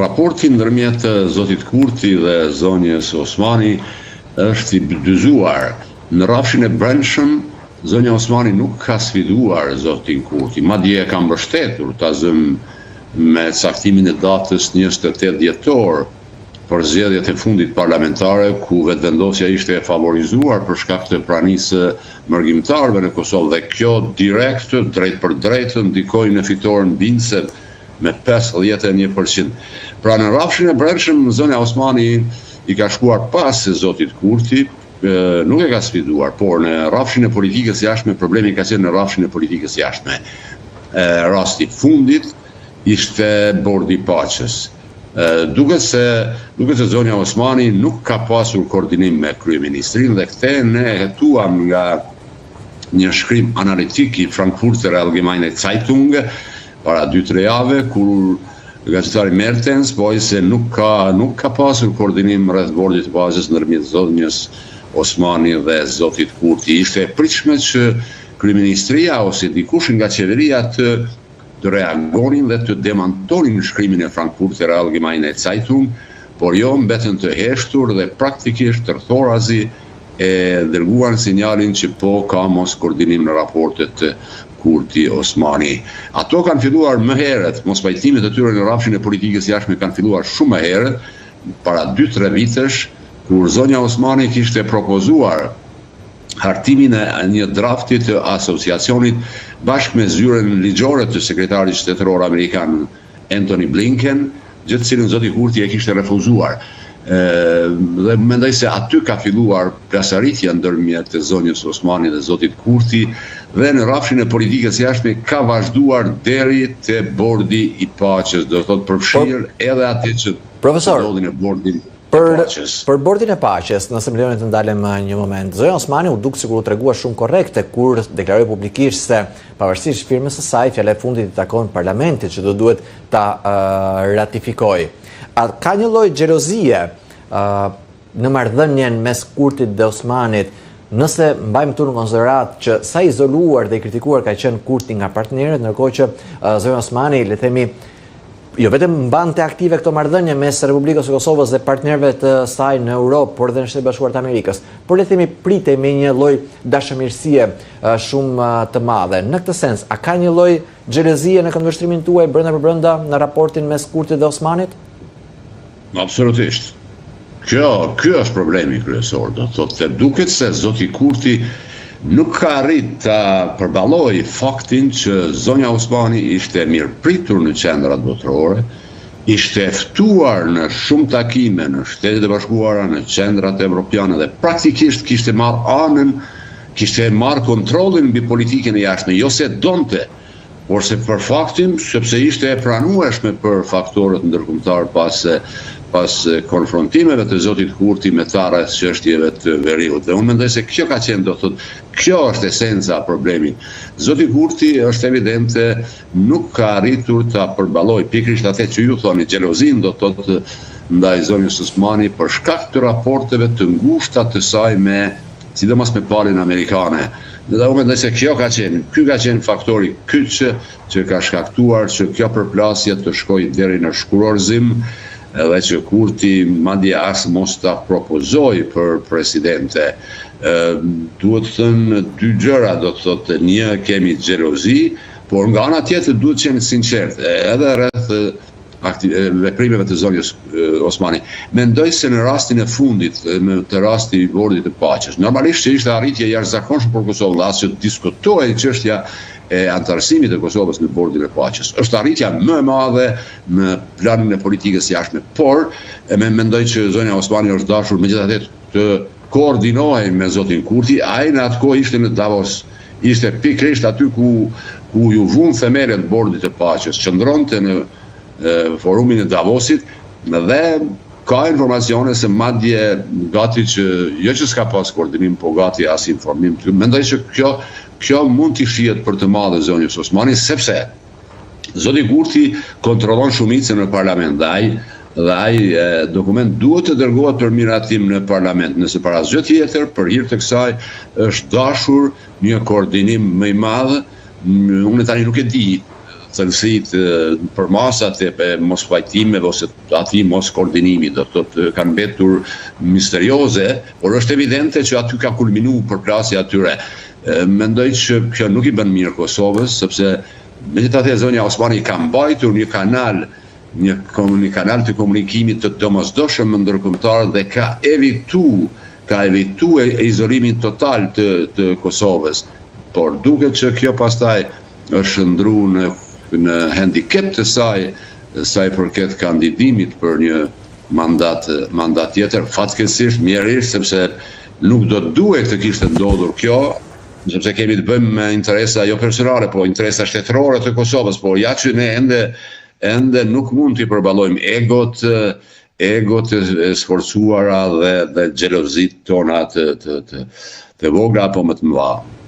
Raporti ndërmjet zotit Kurti dhe zonjës Osmani është i dyzuar. Në rrafshin e brendshëm, zonja Osmani nuk ka sfiduar zotin Kurti, madje e ka mbështetur, ta zëmë me caktimin e datës 28 dhjetor për zgjedhjet e fundit parlamentare, ku Vetëvendosja ishte e favorizuar për shkak të pranisë së mërgimtarëve në Kosovë dhe kjo direkt, drejtpërdrejt ndikoi në fitoren bindëse me 51%. Pra në rrafshin e brendshëm zonja Osmani i ka shkuar pas zotit Kurti, nuk e ka sfiduar, por në rrafshin e politikës jashtme problemi ka qenë në rrafshin e politikës jashtme. Rasti i fundit ishte bordi i paqes. Duket se duket se zonja Osmani nuk ka pasur koordinim me kryeministrin dhe këtë ne e hetuam nga një shkrim analitik i Frankfurter Allgemeine Zeitung para 2-3 jave kur gazetari Mertens pohoi se nuk ka nuk ka pasur koordinim rreth bordit të paqes ndërmjet zonjës Osmani dhe zotit Kurti. Ishte e pritshme që kryeministria ose dikush nga qeveria të të reagonin dhe të demantonin shkrimin e Frankfurter Allgemeine Zeitung, por jo mbetën të heshtur dhe praktikisht tërthorazi e dërguan sinjalin që po ka mos koordinim në raportet Kurti Osmani. Ato kanë filluar më herët, mospajtimet e tyre në rrafshin e politikës jashtme kanë filluar shumë më herët, para 2-3 vitesh, kur zonja Osmani kishte propozuar hartimin e një drafti të asociacionit bashkë me zyrën ligjore të sekretarit shtetëror amerikan Antony Blinken, gjë të cilën zoti Kurti e kishte refuzuar. Dhe mendoj se aty ka filluar plasaritja ndërmjet zonjës Osmani dhe zotit Kurti dhe në rrafshin e politikës jashtme ka vazhduar deri te bordi i paqes, do të thotë përfshirë edhe atë që Profesor, ndodhi në bordin e Për, paqes. për bordin e paqes, nëse më lejoni të ndalem një moment, zonja Osmani u duk sikur u tregua shumë korrekte kur deklaroi publikisht se pavarësisht firmës së saj, fjala e fundit i takon parlamentit që do duhet ta uh, ratifikojë. A ka një lloj xhelozie uh, në marrëdhënien mes Kurtit dhe Osmanit, nëse mbajmë këtu në konsideratë që sa izoluar dhe i kritikuar ka qenë Kurti nga partnerët, ndërkohë që uh, zonja Osmani, le të themi, jo vetëm mbante aktive këto marrëdhënie mes Republikës së Kosovës dhe partnerëve të saj në Europë, por edhe në Shtetet e Bashkuara të Amerikës, por le të themi pritej me një lloj dashamirësie shumë të madhe. Në këtë sens, a ka një lloj xhelozie në këndvështrimin tuaj brenda për brenda në raportin mes Kurtit dhe Osmanit? Absolutisht. Kjo, ky është problemi kryesor, do të thotë se duket se zoti Kurti nuk ka arrit ta përballojë faktin që zonja Osmani ishte mirëpritur në qendrat botërore, ishte ftuar në shumë takime në Shtetet e Bashkuara, në qendrat evropiane dhe praktikisht kishte marrë anën, kishte marrë kontrollin mbi politikën e jashtme, jo se donte, por se për faktin, sepse ishte e pranueshme për faktorët ndërkombëtar pas pas konfrontimeve të zotit Kurti me ta rreth çështjeve të veriut. Dhe unë mendoj se kjo ka qenë, do thotë, kjo është esenca e problemit. Zoti Kurti është evidente nuk ka arritur ta përballojë pikërisht atë që ju thoni, xhelozinë, do thotë, ndaj zonjës Osmani për shkak të raporteve të ngushta të saj me sidomos me palën amerikane. Dhe unë mendoj se kjo ka qenë, ky ka qenë faktori kyç që ka shkaktuar që kjo përplasje të shkojë deri në shkurorëzim dhe që Kurti madje as mos ta propozojë për presidente. Duhet thënë dy gjëra, do të thotë një kemi xhelozi, por nga ana tjetër duhet qenë sinqert edhe rreth veprimeve të zonjës Osmani. Mendoj se në rastin e fundit, në të rasti i bordit të paqes, normalisht që ishte arritje e jashtëzakonshme për Kosovën, dhe as që diskutohej çështja e anëtarësimit të Kosovës në bordin e paqes. Është arritja më e madhe në planin e politikës jashtme, por e me mendoj që zonja Osmani është dashur megjithatë të koordinohej me zotin Kurti, ai në atë kohë ishte në Davos, ishte pikërisht aty ku ku ju vunë themelet bordit të paqes, qëndronte në forumin e Davosit dhe ka informacione se madje gati që jo që s'ka pas koordinim, po gati as informim. Mendoj që kjo kjo mund t'i shihet për të madhe zonjës Osmani sepse zoti Kurti kontrollon shumicën në parlament dhe ai dhe ai dokument duhet të dërgohet për miratim në parlament. Nëse për asgjë tjetër, për hir të kësaj është dashur një koordinim më i madh. Unë tani nuk e di. thellësitë, përmasat e mospajtimeve ose atij moskoordinimit, do të thotë kanë mbetur misterioze, por është evidente që aty ka kulminu përplasja e tyre. Mendoj që kjo nuk i bën mirë Kosovës, sepse megjithatë zonja Osmani ka mbajtur një kanal një një kanal të komunikimit të domosdoshëm me ndërkombëtarët dhe ka evitu ka evitu izolimin total të të Kosovës. Por duket që kjo pastaj është shndërru në në handikep të saj sa i përket kandidimit për një mandat mandat tjetër, fatkeqësisht mjerisht sepse nuk do të duhej të kishte ndodhur kjo, sepse kemi të bëjmë me interesa jo personale, po interesa shtetërore të Kosovës, por ja që ne ende ende nuk mund t'i përballojmë egot egot e sforcuara dhe dhe xhelozitë tona të të të të vogla apo më të mëdha.